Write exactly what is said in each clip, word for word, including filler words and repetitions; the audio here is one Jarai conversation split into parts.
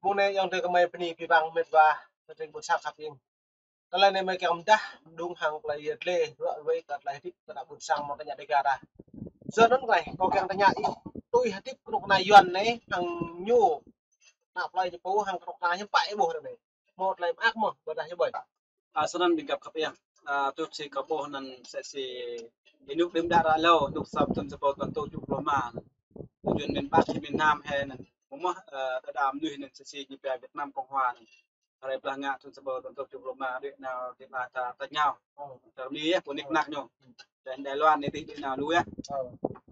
Mơ̆ng anai yŏng tơ kơmơi bơni abih bang met wa, tơring ƀôn sang khăp ing. Tơlơi anai mơi kiăng pơdah, đung hăng tơlơi yơh dleh, ruă ruai kơ tơlơi hơdip kơ ană ƀôn sang mơ̆ng tơña Dega ta. Yua anŭn kơ anai, kâo kiăng tơña ih, tui hơdip kơnuk kơna Yuan anai, hăng ñu, ană plơi ñu pô, hăng kơnuk kơna hiư̆m pă ih ƀuh ră anai. Hmâo tơlơi mơak mơ̆, ƀôdah hiư̆m ƀơi. A, snăn ƀing găp khăp ing. A, tui si kâo ƀuh anŭn msĕ si ênuk đưm đă ră hlâo, ênuk sa thŭn sa rơbâo dua rơtuh tơjuh pluh rơma. Tujuan miền Bắc, miền Nam hĕ anŭn. Mơ̆ mơ̆, a, đa đa mnuih anŭn msĕ si ñu pia Việt Nam Cộng Hòa anŭn. Hrơi blah ngă thŭn sa rơbâo dua rơtuh tơjuh pluh rơma, đuaĭ nao ti ƀa ta tač rơngiao. Ơ. Čar Mi yơh, pô nik nak ñu. Ơ. Čar Đài Loan anai ti đuaĭ nao lu yơh. Ơ.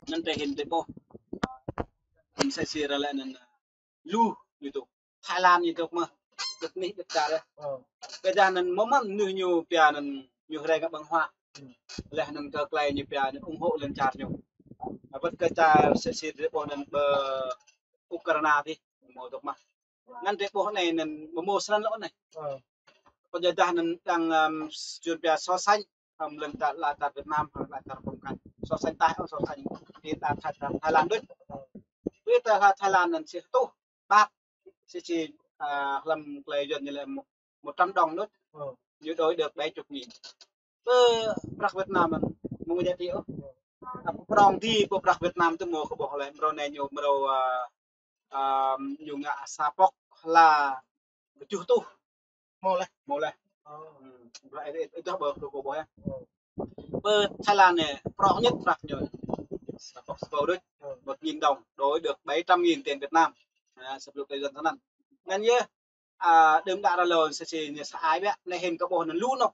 Anŭn tơring tơ ƀuh. Msĕ si ră lĕ anŭn, a, lu ñu tŭ. Thái Lan ñu tŭ mơ̆. Dŏ anih dŏ čar yơh. Ơ. Kơ dah anŭn mơ̆ mơ̆n mnuih ñu pia anŭn ñu rai ngă ƀơ̆ng huă. Ơ. Leh anŭn kơ tơlơi ñu pia anŭn ủng hộ lŏn čar ñu. Wơ̆t kơ čar msĕ si tơ ƀuh anŭn ƀơi Ukraina ti, mơ̆ tŭ mơ̆. Anŭn tơ ƀuh anai anŭn mơ̆ mơ̆ snăn lŏ anai. Ơ. Kơ dah anŭn đang, ưm, jun pia so sánh, ưm, lŏn čar, lŏn čar Việt Nam, lŏn čar pơkŏn. So sánh tah, ơ, so sánh. Ti ta Thái, Thái Lan đôč. Ơ. Ti ta Thái Lan anŭn si tuh, ƀă, si si, a, hlăm tơlơi Yuan ñu lĕ một, một trăm đồng đôč. Ơ. Ñu đổi được bảy chục nghìn. Ƀơi prăk Việt Nam anŭn, mơ̆ mơ̆ giá trị ôh. Ơ. A, prong ti ƀơi prăk Việt Nam tơ mơ̆ kơ ƀuh lĕ, mrô anai ñu mrô, a, a, ñu ngă sa pŏk hla kơjuh rơtuh. Mơ̆ leh. Mơ̆ leh. Ơ. Ơ, ih, ih, ih dah ƀơi kơ kâo ƀuh yơh. Ơ. Ƀơi Thái Lan anai, prong ñĕt prăk ñu. Sa pŏk sa rơbâo đôč. Ơ. Một nghìn đồng, đổi được bảy trăm nghìn tiền Việt Nam. A, sa blŭk tơ Yuan tơ anŭn. Anŭn yơh, a, đưm đă ră hlâo msĕ si ñu sa ai biă, anai hĭn kâo ƀuh anŭn lu anŏ.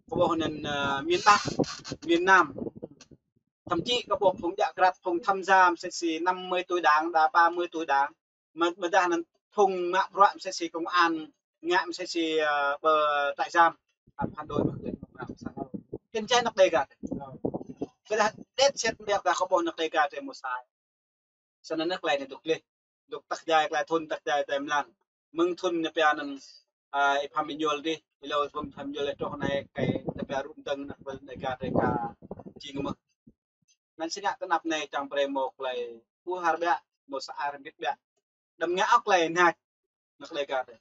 Kâo ƀuh anŭn, a, miền Bắc, miền Nam. Thậm chí kâo ƀuh phung djă krăt, phung tham gia msĕ si năm mươi tuổi đảng, đa ba mươi tuổi đảng. Mơ̆, mơ̆ dah anŭn phung mă bruă msĕ si công an, ngă msĕ si, a, ƀơi trại giam. Phản, phản đối mơ̆. Tin čai anăk Dega. Kơ dah đet set biă dah kâo ƀuh anăk Dega tơ mơ̆ sa ai. Snăn anŭn tơlơi anai dŏ gleh. Dŏ tăk jai, tơlơi thŭn tăk jai tơlơi mlan. Mơ̆ng thŭn ñu pia anŭn, a, ih pơm ih ñuăl dih, ih lŏ pơm ih pơm ñuăl ih truh anai kơ tơlơi pia rŭng dơ̆ng anăk ƀơi Dega tơ ka jing mơ̆. Anŭn si ngă tơ anăp anai čang brơi mơ̆ tơlơi ƀu har biă, mơ̆ sa ai rơmbit biă. Đăm ngă ôh tơlơi nač, anăk Dega tơ.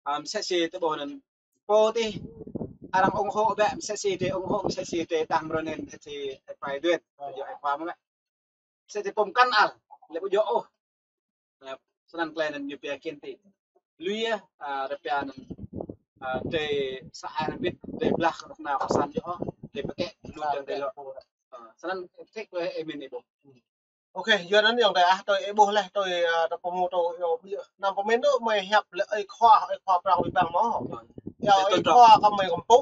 A, msĕ si tơ ƀuh anŭn. Pô ti, arăng ủng hộ biă, msĕ si tơ ủng hộ, msĕ si tơ đang mrô anŭn, msĕ si tơ phải tuyên, ơ, yua ai khua mơ̆. Msĕ si pơm kăn al, lĕ ƀu djơ̆ ôh. Lĕ, snăn tơlơi anŭn ñu pia kiên trì. Lui yơh, a, rơpia anŭn, a, tơ sa ai rơmbit, tơ blah kơ anŏ nao kơ san djơ̆ ôh, tơ pơkĕ, lu dơ̆ng tơ lŏ. A, snăn thik kơ ih min ih ƀuh. Ôkê, yua anŭn yŏng tơ ah, tui ih ƀuh leh, tui, a, tơ pơmô tui, yua, năm pơmĭn tơ mơi hiăp lĕ ơi khua, ơi khua prong abih bang mơ̆. Ơ. Yua ơi khua kơ mơi kơmpŭ.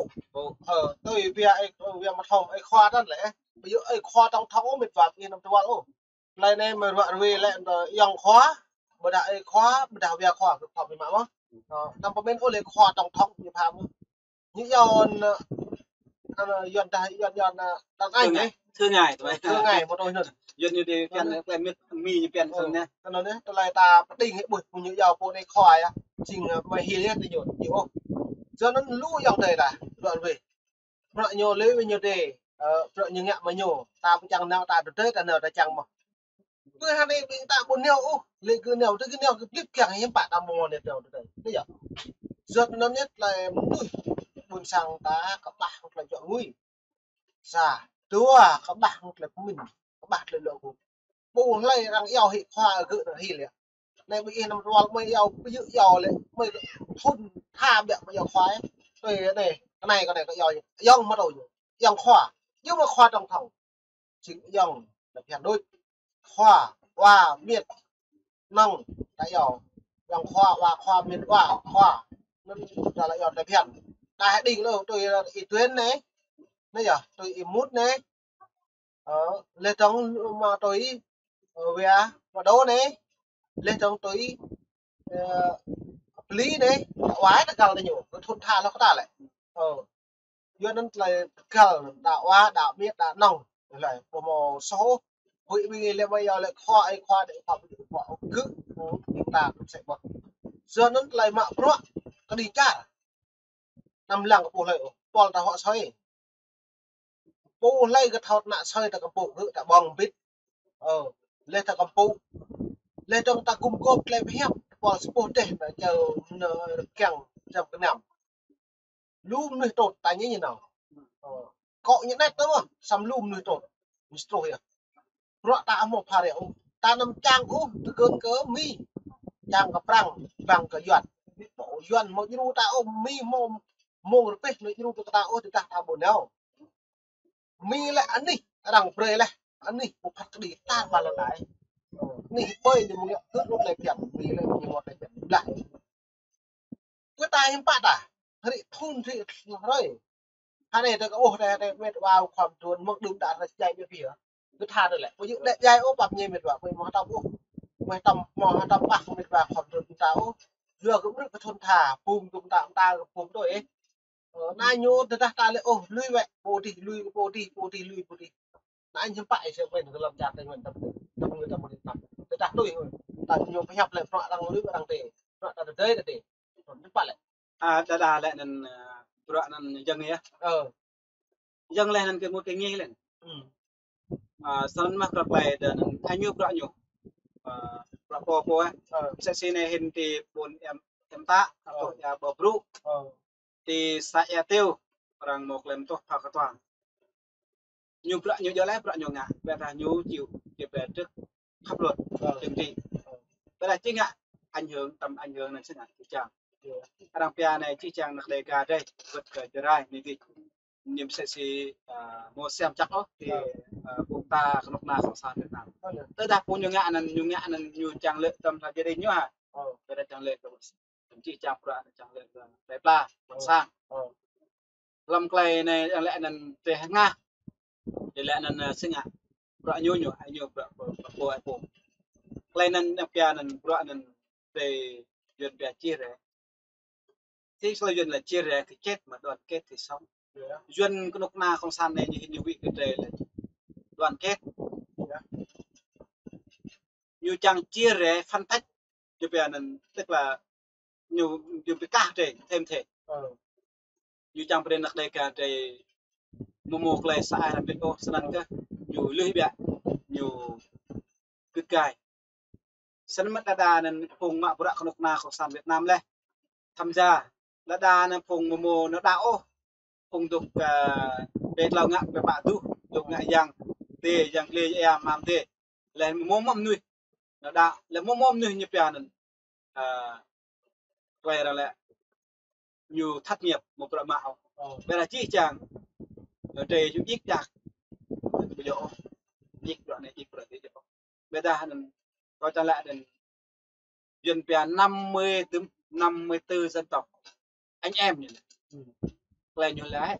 Ơ, tui pia ơi, ơi pia mă thŏng, ơi khua anŭn lĕ. Ƀu djơ̆ ơi khua tổng thống ôh met wa ih năm tual ôh. Tơlơi anai mơi ruă ruai lĕ tơ yŏng khua, ƀôdah ơi khua, ƀôdah wa khua, kơ khua mơi mă mơ̆. Ơ, năm pơmĭn ôh lĕ khua tổng thống ñu pha mơ̆. Ñu yua anŭn, anŭn Yuan dah, Yuan, Yuan, a, đàn anh. Thơ ngài, thơ ngài, thơ ngài, mơ̆ tui anŭn. Yuan ñu tơ pian, tơlơi mĭt, Mi ñu pian. Ơ, snăn anai. Tơlơi anŭn anai, tơlơi ta pơđing hĭ ƀuh, ñu yua pô anai khua yơh. Jing, a, mơi hil yơh tơ ñu, ñu ôh. Yua anŭn lu yŏng tơ ta, ruă ruai. Bruă ñu lui wĭ ñu tơ, ơ, bruă ñu ngă mă ñu. Ta pơčang nao ta tơdơi ta nao ta čang mơ̆. Tui hơnai ƀing ta ƀu nao ôh, lĕ gơ̆ nao, tơ gơ̆ nao gơ̆ blip kiăng hiư̆m pă ta ƀu nao nao tơdơi. Anai yơh. Yua anŭn yơh tơlơi mnuih ƀôn sang ta kơƀah hăng tơlơi juă ngui. Sa, dua, kơƀah hăng tơlơi pơmĭn, kơƀah tơlơi luă gŭ. Ƀu hlơi arăng iâu hĭ khua gơ̆ arăng hil yơh. Anai ƀing ih năm rual mơi iâu, ƀu djơ̆ iâu lĕ, mơi thŭn tha biă mơi iâu khua yơh. Tui anai, kơ anai, kơ anai kơ iâu, yŏng mơ̆ tui ñu. Yŏng khua, yua mơ̆ khua tổng thống. Jing yŏng, tơlơi phiăn đôč. Khua, wa, miêt, nŏng, ta iâu. Yŏng khua, wa khua, miêt wa khua. Anŭn ta lĕ iâu tơlơi phiăn. Ta hơđing lu, tui ih Tuyên anai. Anai yơh, tui ih Mut anai. Ơ, leh dơ̆ng mă tui, ơ, wa, wa đô anai. Leh dơ̆ng tui, ơ, Bli anai. Wa ta găl tơ ñu, thŭn tha lŏ kơ ta lĕ. Ơ. Yua anŭn tơlơi tơgal, đa wa, đa miêt, đa nŏng. Tơlơi, pô mơ̆ soh. Huĭ ƀing ih lĕ mơi iâu lĕ khua, ơi khua, đe khua, ƀu djơ̆ khua, ôh, gơ̆, ƀing ta tŭ sĕ ƀơ̆. Yua anŭn tơlơi mă bruă, kơđi čar. Anăm lăng kơ ƀuh hlơi ôh, pôl ta huă soi. Ƀuh hlơi kơ thâo ană soi ta kơmpŭ, gơ̆ ta ƀơ̆ng bit. Ơ, leh ta kơmpŭ. Leh dơ̆ng ta gum gôp tơlơi pơhiăp, Pol sipôh dêh nă čơ nă rơkiăng čăm kơnăm. Lu mơnuih trôt ta ñi ñu nao. Kŏ ñu net tơ mơh, săm lu mơnuih trôt. Ñu truh yơh. Bruă ta hmâo phara ôh. Ta anăm čang ôh, tơgơ̆n kơ Mi. Čang kơ Prăng, Prăng kơ Yuan. Yuan hmâo djru ta ôh, Mi hmâo mông rơpêh, ñu djru kơ ta ôh, tơdah ta ƀu nao. Mi lĕ anih, arăng brơi lĕ. Anih, ƀu phat kơđi, tar ƀar lŏn đai. Anih ƀơi ñu mơ̆ng yă kơ rut lĕ pian, Mi lĕ ñu mơ̆t lĕ pian. Lah. Kơ ta hiư̆m pă ta. Hrĭ thun hrĭ hrơi. Hơnai ta kơ ôh ta ta met wa khom thun mơ̆ng đưm đă ta jai ƀiă ƀiă. Kơ tha ta lĕ. Ƀu djơ̆ đĕ jai ôh pap ñe met wa. Ƀu mơ̆ hơtăm ôh. Ƀu hơtăm mơ̆ hơtăm pah met wa khom thun ta ôh. Yua kơ mrư̆ kơ thun tha. Pum kơ ta ta kơ pum đôi ê. Ơ, nă ñu tơdah ta lĕ ôh lui wĕ. Pô tih lui, pô tih, pô tih lui, pô tih. Nă ñu hiư̆m pă ih sĕ wĕn kơ lăm čar Tây Nguyên ta. Ta mơ̆ ta mơ̆ ta. Tơdah tui. Ta ñu pơhiăp lĕ prăk arăng lui arăng tê. Prăk ta tơdơi ta tê. Hiư̆m pă lĕ. A, đa đa lĕ anŭn, a, bruă anŭn jơ̆ng yơh. Ơ. Jơ̆ng lĕ anŭn kơ mŭt kơ ngih lĕ. Hmm. A, săn mah bruă klai đa anŭn, a, ñu bruă ñu. A, bruă pô pô, ơ. Ơ. Msĕ si anai hĭn ti ƀôn em, em ta, ơ. Atŏ ia ƀơ brŭ. Ơ. Ti să ia Tiêu, arăng mơ̆ klem tuh pha kơ tuang. Ñu bruă ñu djơ̆ lĕ bruă ñu ngă, ƀiădah ñu chịu, chịu ƀe trước pháp luật, ơ. Trừng trị. Ơ. Ƀiădah či ngă ảnh hưởng, tăm ảnh hưởng anŭn sĭt ngă či čang. Ơ. Arăng pia anai či čang năk Đêga dêh, wơ̆t kơ Jrai, Mi Vik. Ñu msĕ si, a, mơ̆ sem čăk ôh, ti, ơ. A, ƀung ta kơnuk kơna cộng sản Việt Nam. Ơ. Tơdah pô ñu ngă anŭn, ñu ngă anŭn, ñu čang lĕ tăm hla gia đình ñu hă. Ơ. Ƀiădah čang lĕ kơ Thậm chí čang bruă čang lĕ, ơ, plei pla, ƀôn sang. Ơ. Lăm klei anai, lĕ anŭn teh ngah. Tơlơi anŭn, ơ, sĭt ngă. Bruă ñu ñu, ai ñu bruă, bruă, bruă, bruă, bruă. Klei anŭn, anŭn pia anŭn bruă anŭn tê Yuan pia chia rẽ. Tê sơlơi Yuan lĕ chia rẽ thì chết mà đoàn kết thì sống. Ơ. Yuan kơnuk kơna cộng sản anai ñu, ñu wĭ kơ tê lĕ đoàn kết. Ơ. Ñu čang chia rẽ phân tách, ñu pia anŭn, tức là ñu, ñu pia kah tê, thêm thế. Ơ. Ñu čang prin năk Đêga tê, mơ̆ mơ̆ klei sa ai răm pit ôh, sơnăn kơ, ñu lui biă, ñu gĭt gai. Sơnăn mơ̆ đa đa anŭn phung mă bruă kơnuk kơna cộng sản Việt Nam lĕ. Tham gia, đa đa anŭn phung mơ̆ mơ̆ nao đaŏ ôh. Phung dŏ, ơ, pĕ tlâo ngă pĕ pă duh, dŏ ngă yang, tê yang klê ia mam tê. Lĕ mơ̆ mơ̆ mơnuih. Nao đaŏ, lĕ mơ̆ mơ̆ mơnuih ñu pia anŭn. Ơ, klei arăng lĕ ñu thất nghiệp, mơ̆ bruă mă ôh. Ơ. Ƀiădah či čang. Nao tê ñu ik dak. Ƀu djơ̆ ôh. Ik bruă anai, ik bruă tê djơ̆ ôh. Ƀiădah anŭn, kơ čang lĕ anŭn Yuan pia năm mươi tư, năm mươi tư dân tộc anh em ñu. Hmm. Klei ñu lĕ,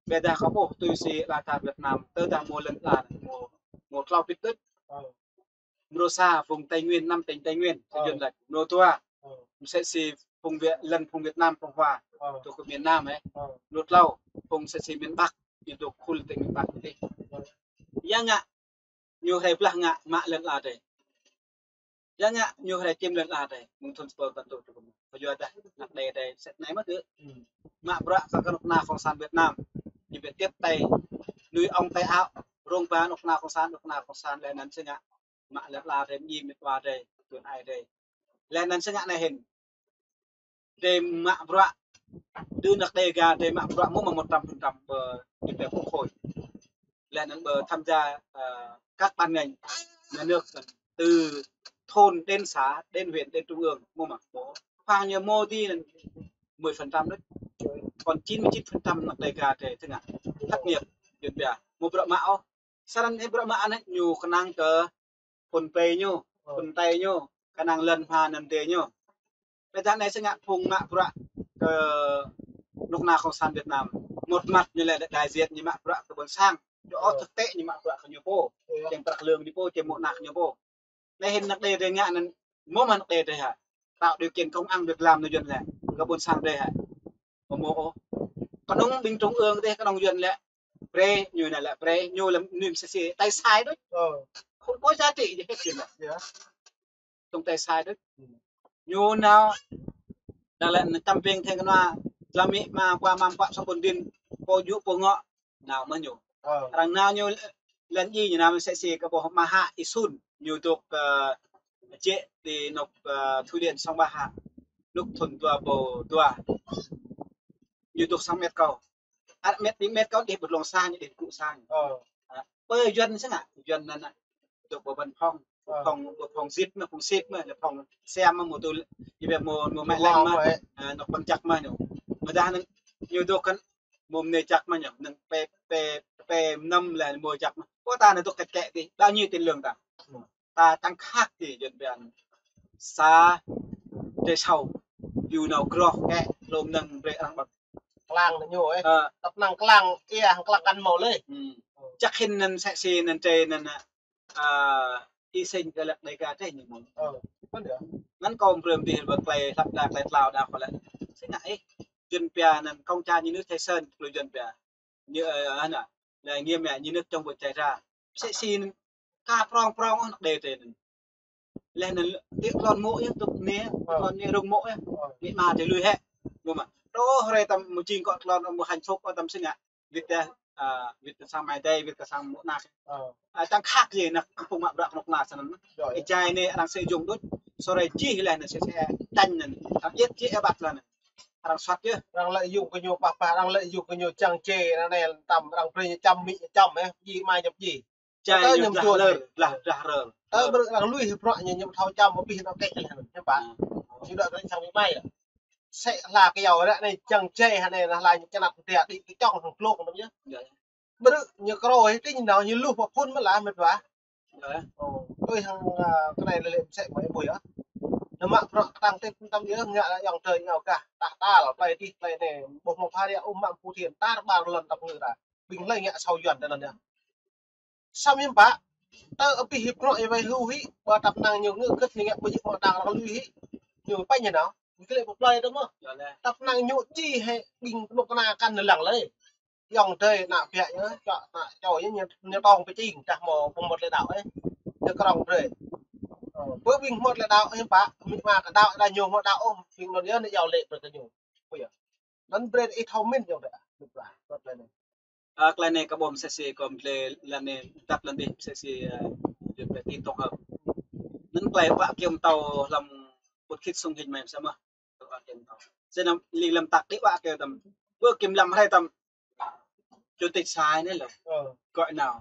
ƀiădah kơ ƀuh tui si ala čar Việt Nam, tơdah mơ̆ lŏn ala, mơ̆, mơ̆ tlâo pit đôč. Ơ. Mrô sa vùng Tây Nguyên, năm tỉnh Tây Nguyên, ơ. Yuan lĕ, mrô dua. Ơ. Msĕ si vùng Việt, lŏn vùng Việt Nam Cộng Hòa, ơ. Thuộc miền Nam, ơ. Ơ. Mrô tlâo, vùng msĕ si miền Bắc, ñu dŏ khul tỉnh miền Bắc tê. Ơ. Ia ngă, ñu hrơi blah ngă mă lŏn ala tê. Ia ngă ñu hrơi čim lŏn ala tê. Mơ̆ng thun sapơl tăn tŭ tŭ kơ mơ̆. Kơ yua dah năk Đê tê sĕt anai mơ̆ kơ. Hmm. Mă bruă kơ kơnuk kơna cộng sản Việt Nam. Ñu pia tiếp tay. Nuih ŏng tay áo. Rông ba kơnuk kơna cộng sản, kơnuk kơna cộng sản lĕ anŭn sĭt ngă. Mă lŏn ala tê, mơñi mĕt wa tê, tuan ai tê. Lĕ anŭn sĭt ngă anai hĭn. Tê mă bruă. Đơ năk Đêga tê mă bruă mơ̆ mă một trăm phần trăm ƀơ, ñu pia quốc hội. Lĕ anŭn ƀơ tham gia, ơ, các ban ngành nhà nước từ thôn đến xã, đến huyện, đến trung ương, mơ̆ mă. Khoang ñu mơ̆ tê anŭn mười phần trăm đôč. Còn chín mươi chín phần trăm năk Đêga tê, sĭt ngă. Thất nghiệp, Yuan pia. Mơ̆ bruă mă ôh. Sơnăn ih bruă mă anai ñu kơnang kơ PhonePe ñu, ơ. PhoneTe ñu, kơnang lŏn hma anŭn tê ñu. Ƀiădah anai sĭt ngă phung mă bruă kơ kơnuk kơna cộng sản Việt Nam. Một mặt ñu lĕ đại diện ñu mă bruă kơ ƀôn sang. Djơ̆ ôh, ơ. Thực tế ñu mă bruă kơ ñu pô. Ơ. Čem prăk lương ñu pô, čem mơ̆ năk ñu pô. Anai hĭn năk Đê tê ngă anŭn, mơ̆ mă năk Đê tê hă. Tạo điều kiện công ăn việc làm nao Yuan lĕ. Kơ ƀôn sang tê hă. Mơ̆ mơ̆ ôh. Kơnơ̆ng ƀing trung ương tê, kơnơ̆ng Yuan lĕ. Brơi, ñu anai lĕ brơi, ñu lĕ mơnuih msĕ si, tay sai đôč. Ơ. Không có giá trị gì hết Yuan lĕ. Ơ. Tông tay sai đôč. Hmm. Ñu nao, đang lĕ anŭn čăm ping theng kơnua, dlăm mĭ ma, pua mam pua song ƀôn đin, pô djŭ pô ngŏ, nao mơ̆ ñu. Ơ. Arăng nao ñu, lŏn djai ñu nao msĕ si kơ ƀôh Maha Isun, ñu dŏ kơ Jĕ ti anŏ, ơ, thủy điện Sông Ba Hạ. Anŏ thun dua rơbâo dua. Ñu dŏ sang met kâo. Ăt met, met kâo dih ƀơi lŏn sang, ñu dih gŭ sang. Ơ. Ơ, ƀơi Yuan sĭt ngă, Yuan anŭn, anŭn. Dŏ ƀơi văn phòng, văn phòng, văn phòng zip mơ̆n, phòng zip mơ̆n, văn phòng siam mơ̆n, mơ̆ tui, ñu ƀu mơ̆, mơ̆ mă lăng mơ̆n, ơ, anŏ păng čăk mơ̆n ñu. Mơdah anŭn, ñu dŏ kăn, mơ̆ mơnê čăk mơ̆n ñu, anŭn pê, pê, pê năm lĕ mơ̆ čăk mơ̆n. Kơ ta anŭn dŏ kĕt kĕt dih, bao nhiêu tiền lương ta? Ta tăng khác gì dân Việt. Sa, trê sau, yu nao groh kĕ, lŏm năng brơi arăng ƀơ̆ng. Klang ñu, ơ. Ơ. Tăp năng klang, ia, klang kăn mâo lĕ. Hmm. Čăk hĭn anŭn sĕ si anŭn trê anŭn, ơ, i sĭn kơ lăk Đêga trê ñu mâo. Ơ, kăn dih. Anŭn kâo brơi dih ƀơi klei hlăp đa klei tlao đa kơ lĕ. Sĭt ngă ih, Yuan pia anŭn kông čar ñu nư thê sơn, klui Yuan pia. Ñu, ơ, anŭn, lĕ ñu mă ñu nư trong ƀơi čai ra. Sĕ si anŭn ka prong prong anŏ đê trê anŭn. Lĕ anŭn tiĕ tlôn mơ̆ yơh, tŭk anai, tlôn anai rŭng mơ̆ yơh. Anai mă trê lui hĕ. Mơ̆ mă. Tơ hrơi tăm mơ̆ jing kơ tlôn mơ̆ hăng sŏk tăm sĭt ngă. Wĭt tơdah, ơ, wĭt tơdah sang mai dai, wĭt tơdah sang mơ̆ năk. Ơ. Ơ, tăng khác gì năk, kơ phung mă bruă kơnuk kơna sĭt anŭn. Ơ, ơ. Ih jai anai arăng sĭ jung đôč, sô rai jih lĕ anŭn sĭ sĭ, tañ anŭn. Tăng yĕt jih ơ ƀăt lĕ anŭn. Arăng săt yơh. Arăng lĕ yŭ kơ ñu pah pah, arăng lĕ yŭ kơ ñu čang čê, anai anai tăm, arăng brơi ñu čăm mĭ čăm, ơ, jih mai ñăp jih. Čai tơ ñu ñu dah tuôn lơr, dah, dah rơr. Tơ ƀrư̆ arăng lui hĭ prăk ñu ñu thâo čăm abih nao kĕ lĕ ñu ƀă. Ñu dŏ kơ sang mĭ mai lĕ. Sĕ hla kơ yâo ră anai čang čai hă anai, hla ñu čanăt tia đĭ kơ čong hăng glông anŭn yơh. Ƀrư̆ ñu krô hĭ tĭng nao ñu luh pơ phŭn mơ̆ lah met wa. Ơ. Ơ, tui hăng, ơ, kơ anai lĕ lĕ sĕ mơ̆ ih ƀuh yơh. Nao mă prăk kơtang tĭt tăm yơh ngă lĕ yŏng tơi ngă gah tah tal plei tih plei anai. Ƀuh mơ̆ pha ria um mă phu thien tar ƀar lŏn tăp ngư ra. Ƀing hlơi ngă sau Yuan tơ anŭn yơh. Samơ̆ hiư̆m pă, tơ abih hĭ prăk ih wai hyu hĭ, ƀơi tăp năng ñu ngă kơ̆t ñu ngă ƀơi jih mơ̆ đang răng lui hĭ. Ñu pă ñu nao, ñu kơ lĕ pơ plei tơ mơ̆. Tăp năng ñu jih hĭ ƀing kơnuk kơna kăn lăng lĕ. Yŏng dơi ană biă ñu, čô ană čô ñu, ñu, ñu tong pơčing, dah mơ̆ pơmơ̆t lĕ đaŏ, ơ. Ñu krong brơi. Ơ, ƀơi ƀing mơ̆t lĕ đaŏ, hiư̆m pă, mĭ ma kơ đaŏ, đa ñu mơ̆ đaŏ ôh, ƀing anŭn yơh ñu yâo lĕ brơi kơ ñu. Ƀuh yơh. Anŭn brơi ih thâo mĭn yơh ƀĕ. Ơ, klei anai kơ ƀuh mơ̆ sĕ si kơ mơ̆ klei lăn anai tăp lăn dih mơ̆ sĕ si, ơ, dih brơi tin tông hơ̆. Anŭn klei wă kiăng tâo hlăm pŭt khit sung hĭn mai mơ̆ sĕ mơ̆. Wă kiăng tâo. Sĕ anŭn ling lăm tăk đĭ wă kiăng tăm. Ƀơi kim lăm hrơi tăm. Chủ tịch xã anai lĕ. Ơ. Gọi nao.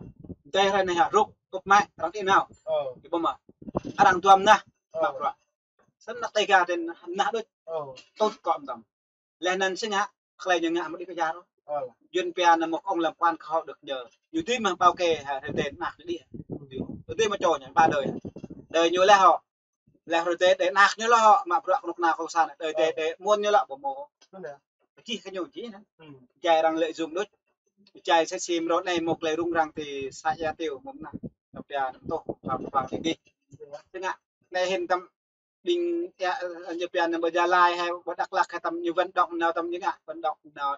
Dai hrơi anai hă rŭk, kŭp mă, arăng đĭ nao. Ơ. Kơ ƀuh mơ̆. Arăng duăm nah. Ơ. Mă bruă. Sĕ anŭn tơgă tơnah đôč. Ơ. Tŭt kơ mơ̆ tăm. Lĕ anŭn sĭt ngă, klei ñu ngă mơ̆ đĭ kơ čar. Ơ. Yuan pia anŭn mơ̆ kông lăm quan kơ hŏ đŏk ñu. Ñu tui mơ̆ ƀâo kơ hă, hrơi tơnah đĭ. Ñu tui mơ̆ čô ñu, ba đơi. Đơi ñu lĕ hŏ. Lĕ hrơi tơnah ñu lĕ hŏ, mă bruă kơnuk kơna kông san, đơi, đơi, đơi, muôn ñu lĕ ƀu mơ̆. Anŭn yơh. Čih kơ ñu čih anŭn. Hmm. Jai arăng lĕ jum đôč. Jai sĕ si mrô anai mơ̆ klei rŭng răng ti xã Ia Tiêu mơ̆ anŭn. Tơpă anŭn tŏ, pha, pha, pha, ti dih. Sĭt ngă, anai hĭn tăm ƀing, ơ, ñu pia anŭn ƀơi Gia Lai hă, ƀơi Dak Lak hă tăm ñu vận động nao tăm ñu ngă, vận động nao,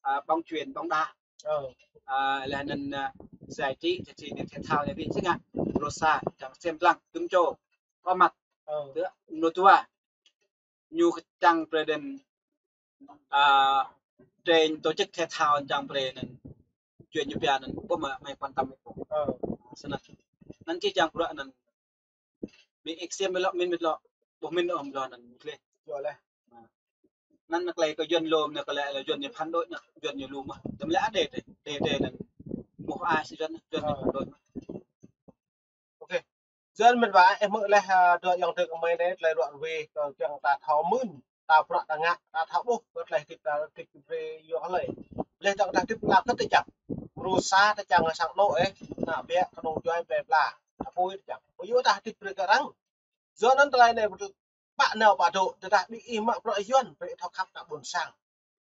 ơ, bóng chuyền, bóng đá. Ơ. Ơ, lĕ anŭn, ơ, giải trí, giải trí anai thể thao anai ƀing sĭt ngă. Rosa, čang sem lăng, tŭm čô, có mặt. Ơ. Tơ, anŭn dua. Ñu čang brơi đen, ơ, trên tổ chức thể thao čang brơi anŭn. Chuyện ñu pia anŭn, ƀuh mơ̆, mă quan tâm ih ƀuh. Ơ. Sĭt anŭn. Anŭn či čang bruă anŭn. Ƀing ih sem mơ̆ lŏ, mĭn mơ̆ lŏ. Ƀuh mĭn ôh mơ̆ lŏ anŭn, mơ̆ klei. Yơh lĕ. Anŭn mơ̆ klei kơ Yuan lŏm anŭn kơ lĕ, lĕ Yuan ñu phản đối anŭn, Yuan ñu lŏm mơ̆. Tơm lĕ ăt đe, đe, đe, đe anŭn. Mơ̆ ai sĭt Yuan, Yuan ñu phản đối mơ̆. Ok. Yuan mĭn wa, ơ, mơ̆ lĕ, ơ, dua yŏng tơ kơ mơi anai, tơlơi ruă rơwe, kơ kiăng ta thâo mưn, ta bruă ta ngă, ta thâo ƀuh, kơ tơlơi hơdip ta, hơdip brơi yua hlơi. Lĕ tơ̆ng ta hơdip ta kơ tơčăng. Rosa tơčăng sang anŏ, ơ, ană biă, kơnung djuai, ƀe bla, ta pui tơčăng. Ƀu yua ta hơdip brơi kơ arăng. Yua anŭn tơlơi anai pă nao pă dŏ, tơdah ƀing ih mă bruă Yuan, brơi thâo khăp ană ƀôn sang.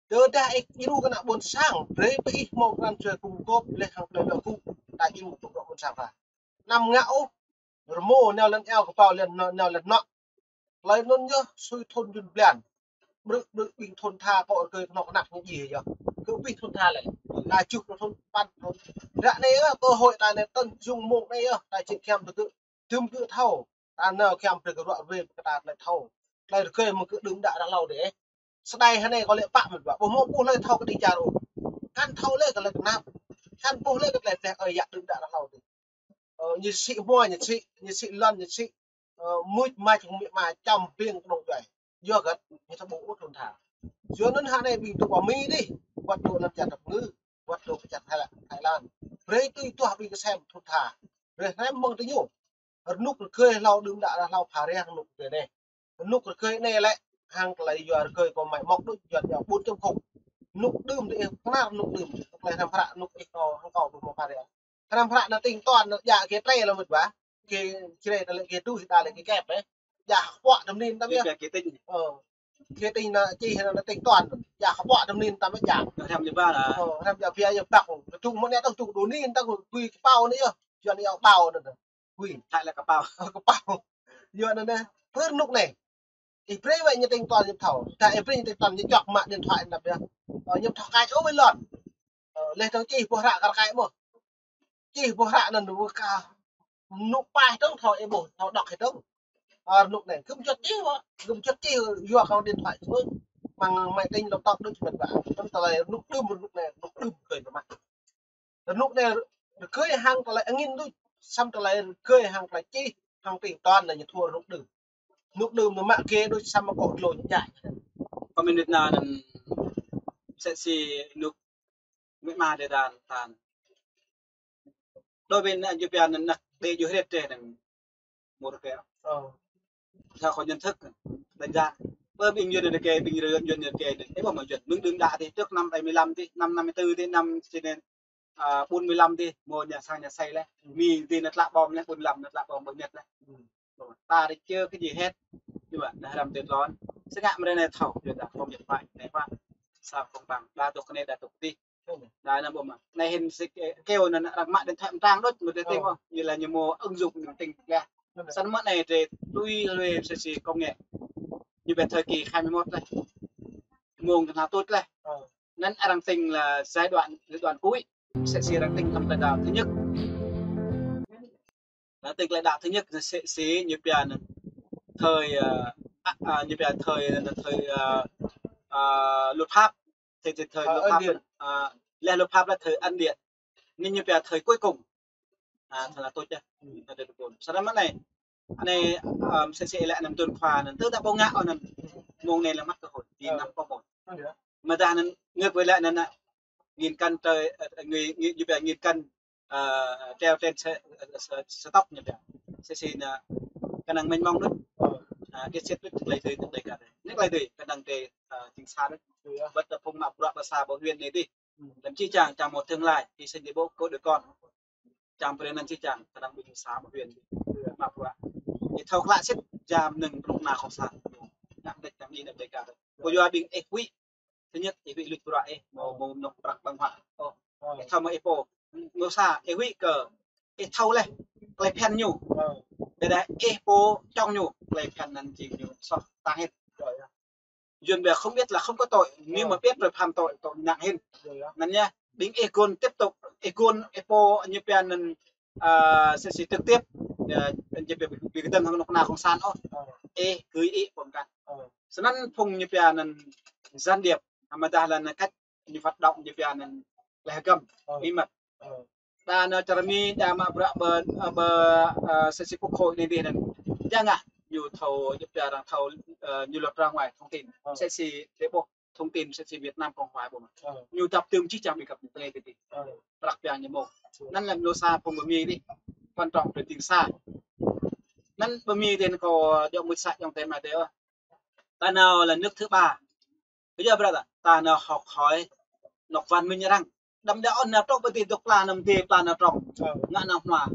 Tơdah ih djru kơ ană ƀôn sang, brơi ƀing ih hmâo pran jua gum gôp, leh hăng tơlơi lŏ gŭ, ta djru kơ bruă ƀôn sang ta. Anăm ngă ôh, rơmô nao lŏn eo kơƀâo lŏn nao, nao lŏn anŏ. Tơlơi anŭn yơh, sui thun Yuan blan. Ƀrư̆, ƀrư̆ ƀing thun tha kơ rơkơi kơnuk kơna ñu djai yơh. Kơ ƀing thun tha lĕ. Lajuh thun păn thun. Ră anai yơh, cơ hội ta anai tơ̆ng jung mông anai yơh, ta či kiăng tơgŭ. Tơm gơ̆ thâo, ta nao kiăng brơi kơ ruă rơwe kơ ta tơlơi thâo. Tơlơi rơkơi mơ̆ gơ̆ đưm đă ră hlâo dih. Sơdai hơnai kâo lĕ pă mơ̆n wa. Ƀuh mơ̆ ƀuh hlơi thâo kơ đĭ čar ôh. Kăn thâo lĕ kơ tơlơi tơnap. Kăn ƀuh lĕ kơ tơlơi teh ơi yă đưm đă ră hlâo dih. Ơ, ñu sĭ hmua, ñu sĭ, ñu sĭ lŏn, ñu sĭ, Ơ, mưč mač hăng mĭ ma čăm ƀing kơnung djuai. Yua găt, ñu thâo ƀuh ôh thun tha. Yua anŭn hă anai ƀing tŭ ƀă Mi dih. Wăt tŭ lăm čar Dap Ngư. Wăt tŭ pơ čar Thái Lan, Thái Lan. Brơi tui tuah ƀing kơsem thun tha. Brơi hrăm mơ̆ng tơ ñu. Rơnŭk rơgơi hlâo đưm đă hlâo pha reh rơnŭk rơgơi anai. Rơnŭk rơgơi anai lĕ hăng tơlơi yua rơgơi kơ mai mŏk đôč yua yua ƀun čăm khŭk. Rơnŭk đưm dih ih kơnar rơnŭk đưm. Tơlơi hrăm hră rơnŭk ih kơ hăng kơ ƀu mơ̆ pha reh. Hrăm hră anai tĭng tuan anŭn djă kơ trei lăm mĭt ƀă. Kơ črei ta lĕ kơ tui ta lĕ kơ kep ơ. Djă kơ pŏk tơm nin tăm yơh. Kơ tĭng. Ơ. Kơ tĭng anŭn čih anŭn tĭng tuan. Djă kơ pŏk tơm nin tăm yơh djă. Hrăm lĕ ba lah. Ơ, hrăm djă bia yơh ƀă. Kơ tŭ mơ̆n anai tơ̆ng tŭ đô nin tơ̆ng kơ kui kơpao anai yơh. Yua anai yơh bao anŭn. Kui. Thai lĕ kơpao. Kơpao. Yua anŭn anai. Pơ rơnŭk anai. Ih brơi wơ̆t ñu tĭng tuan ñu thâo. Dah ih brơi ñu tĭng tuan ñu čŏk mă điện thoại tăm yơh. Ơ, ñu thâo kač ôh wơ̆t lŏn. Ơ, leh tơ̆ng čih boh hră kar kač mơ̆. Čih boh hră anŭn wơ̆t kơ rơnŭk paih tơ̆ng thâo ih ƀuh, thâo đŏk ih tơ̆ng. Ơ, rơnŭk anai, gơ̆m juăt čih wơ̆t, gơ̆m juăt čih yua kơ điện thoại čih. Mơ̆ng máy tính laptop đôč mơ̆n ƀă. Tơ̆ng tơlơi rơnŭk đưm rơnŭk anai, rơnŭk đưm kơ mă. Rơnŭk anai rơgơi hăng tơlơi angin đôč, samơ̆ tơlơi rơgơi hăng tơlơi čih, hăng tĭng tuan anai ñu thua rơnŭk đưm. Rơnŭk đưm anŭn mă kơ đôč samơ̆ kơ glô ñu djă. Kơ mơnit anŭn anŭn mơsĕ si rơnŭk mĭ ma dêh dan tan. Đối với ană Yuan anŭn ană đe ju hret dêh anŭn mur kơ. Ơ. Theo kơ nhận thức, đánh giá. Ƀơi ƀing Yuan anŭn kơ, ƀing Yuan anŭn kơ anŭn. Ơ, ƀuh mơ̆ Yuan. Mơ̆ng đưm đă dih, trước năm bảy mươi lăm dih, năm năm mươi tư dih, năm sinh niên, à, bốn mươi lăm dih, mơ̆ ñu sang ñu sai leh. Mi dih anŭn tlă bom leh, bốn mươi lăm anŭn tlă bom ƀơi Nhật leh. Ta dih čơ kơ djai hĕt. Yua anŭn hrăm tơlơi lŏn. Sơngă mơ̆ anai thâo, yua dah kơ Nhật Bản anai pă. Sa kông bang, đa tŭk kơ anai, đa tŭk dih. Đa anŭn ƀuh mơ̆. Anai hĭn si kơ, kơ anŭn arăng mă điện thoại mơtrang đôč, mơ̆ tơ̆ng ôh. Ñu lĕ ñu mơ̆ ứng dụng ñu tĭng leh. Samơ̆ anai dêh tui lui mơsĕ si công nghệ. Ñu ƀĕ thời kỳ hai mươi mốt leh. Mơ̆ng tơnah tuč leh. Anŭn arăng tĭng là giai đoạn, giai đoạn cuối. Mơsĕ si arăng tĭng tơlơi đăo thứ nhất. Arăng tĭng tơlơi đăo thứ nhất mơsĕ si ñu pia anŭn thời, à, à, à, ñu pia thời, thời, à, à, luật pháp. Thời, thời, thời luật pháp, à, leh luật pháp là thời ân điển. Anai ñu pia thời cuối cùng. À, thời là tôi chứ. Thời cuối cùng. Sau đó mơ̆ anai, anai, à, mơsĕ si lĕ anŭn tuần qua anŭn, tơ dah ƀu ngă anŭn, mơ̆ng anai là mất cơ hội, vì năm có một. Mơ̆ dah anŭn ngược với lại anŭn, à, nghìn cân treo, à, người, người, như vậy, nghìn cân, à, treo trên xe, xe, xe tốc như vậy. Mơsĕ si anŭn, kơ năng mênh mông đôč. À, cái set đôč, tơlơi tui, tơlơi kar. Anai tơlơi tui, kơ năng tê, à, chính xác đôč. Ƀơi tơpŭng mă bruă ƀơi xã ƀơi huyện anai dih. Lăm či čang, čang mơ̆ tương lai, thì sẽ đi bộ cô đứa con. Čang brơi anŭn či čang, kơ năng ƀing xã ƀơi huyện. Mă bruă. Ih thâo klă sĭt, jam nưng ruk na kông san. Ngă đĕč tăm ih nă đĕč kar. Kơ yua ƀing ih huĭ. Thứ nhất, ih huĭ luč bruă ih, mơ̆, mơ̆ nŏk prăk ƀơ̆ng huă. Ơ. Ih thâo mơ̆ ih pô. Mơ̆ sa, ih huĭ kơ. Ih thâo leh. Tơlơi phiăn ñu. Ƀiădah ih pô čŏng ñu. Tơlơi phiăn anŭn jing ñu soh tang hĭt. Yuan ƀiă không biết là không có tội, nếu mà biết rồi phạm tội, tội nặng hơn. Anŭn yơh, ƀing ih gôn tiếp tục, ih gôn ih pô ñu pia anŭn, à, sẽ, sẽ trực tiếp, à, ñu pia ƀing, ƀing kơdơ̆ng hăng nŏk na kông san ôh. Ih gưi ih pô mơkăn. Snăn phung ñu pia anŭn gián điệp, mơ̆ dah là anŭn cách ñu hoạt động ñu pia anŭn leh găm, bí mật. Đa anŭn čar Mi, đa mă bruă ƀơi, ƀơi, ơ, mơsĕ si quốc hội anai dih anŭn. Jang ah, ñu thâo, ñu pia arăng thâo, ơ, ñu lọt ra ngoài thông tin. Mơsĕ si dêh ƀuh thông tin mơsĕ si Việt Nam Cộng Hòa ƀuh mơ̆. Ñu dăp tơm či čang ƀing găp ñu tơlơi dih. Prăk piang ñu mơ̆. Anŭn lăm lu sa phung ƀơi Mi dih. Quan trọng là tiếng xa. Anŭn ƀơi Mi dih anŭn kâo djŏ mŭt sa djŏ tơma dêh. Ta nao là nước thứ ba. Bây giờ bră ta, ta nao học hỏi nŏk văn minh arăng. Đăm đa ôn nao trŏ ƀơi dih dŏ pla nao dih pla nao trŏ. Ngă nao hmua.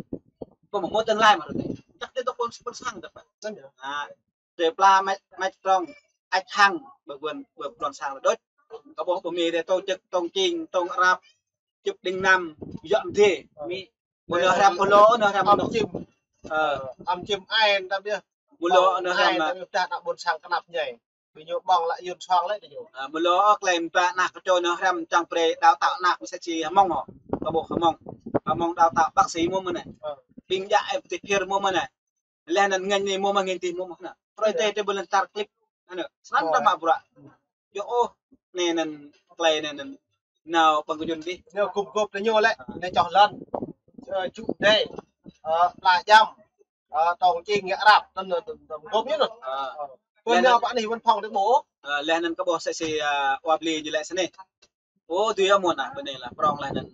Pô mơ̆ mơ̆ tương lai mơ̆ rơtê. Chắc dih dŏ ƀôn, ƀôn sang dŏ pă. À, dih pla mač, mač trŏ. Ăč hăng, ƀơi ƀôn, ƀơi ƀôn sang đôč. Kơ ƀuh ƀơi Mi dih tông čĕk, tông čing, tông rap, čŭp đing năm, yŏ dih. Mi, mơ̆ lŏ hrăm, mơ̆ lŏ, nao hrăm. Ăm čim. Ơ. Ăm čim ai, đăm dih. Mơ̆ lŏ, nao hrăm. Ai, đăm dih, ta nao ƀôn sang kơnăp ñai. Ƀing ñu ƀơ̆ng lă Yuan soang lĕ ƀing ñu. À, mơ̆ lŏ klei mơta ană kơ čô nao hrăm čang brơi đào tạo ană mơsĕ si Hmông hŏ. Kơ ƀuh Hmông. Hmông đào tạo bác sĩ mơ̆ mơ̆ anai. Ƀing djă em ti phir mơ̆ mơ̆ anai. Leh anŭn ngăn anai mơ̆ mơ̆ ngăn ti mơ̆ mơ̆ anai. Trôi tê tê bơlen tar clip. Anŭn. Snăn ta mă bruă. Yua ôh. Anai anŭn klei anŭn anŭn. Nao ƀơ̆ng kơ Yuan dih. Nao gŭp gŭp tơ ñu lĕ. Anai čoh lăn. Ơ, čŭ dê. Ơ, pla jăm. Ơ, tong čing ngă rap, tơl, tơl, tơl, gom ñu nă. Ơ. Ơ. Pơ ñu pă anai wăn phong tơ ƀôh. Ơ, laih anŭn kơ ƀôh sĕ si, ơ, wap li ñu lĕ sơnai. Ô, tui ơ mơ̆n ah, bơnai lah, prong laih anŭn.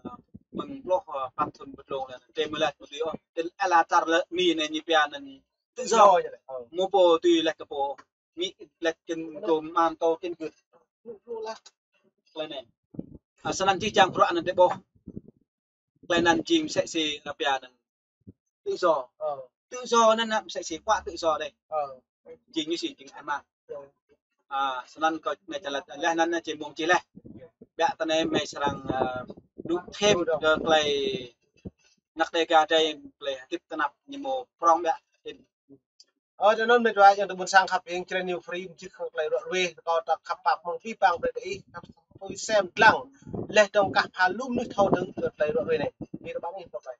Ơ, mơ̆ng pluh, ơ, păn thŭn pơdlông laih anŭn. Tơl mơ̆ laih, tui ơ. Tơl ala čar lĕ mi anai ñu pia anŭn. Tự do. Tự do ñu lĕ. Ơ. Mơ̆ pô tui laih kơ pô. Mi laih kơ gom man tô kơ gưt. Laih anai. Ơ, sơnăn či čang bruă anŭn tơ ƀôh. Laih anŭn jing sĕ si rơpia anŭn. Tự do. Ơ. Tự do anŭn nă sĕ si kuă tự do dih. Ơ. Jing ñu si jing ama. Ơ. Ơ, sơnăn kơ mơi čang laih, laih anŭn či mơ̆ng či laih. Biă tơ anai mơi srăng, ơ, dŏ thêm kơ tơlơi anăk Dêga dih, tơlơi hơdip tơnap ñu mơ̆ prong biă. Ơ, tơ anŭn mơi dua yang tơ ƀôn sang khăp ing črăn ñu free mơčih kơ tơlơi ră ruai, kơ ta khăp pap mơ̆ng pĭ păng brơi kơ ih, khăp pui sem dlăng. Laih dong kah pha lŭm ñu thâo dơ̆ng kơ tơlơi ră ruai anai. Ñu rơbang ih pơkai.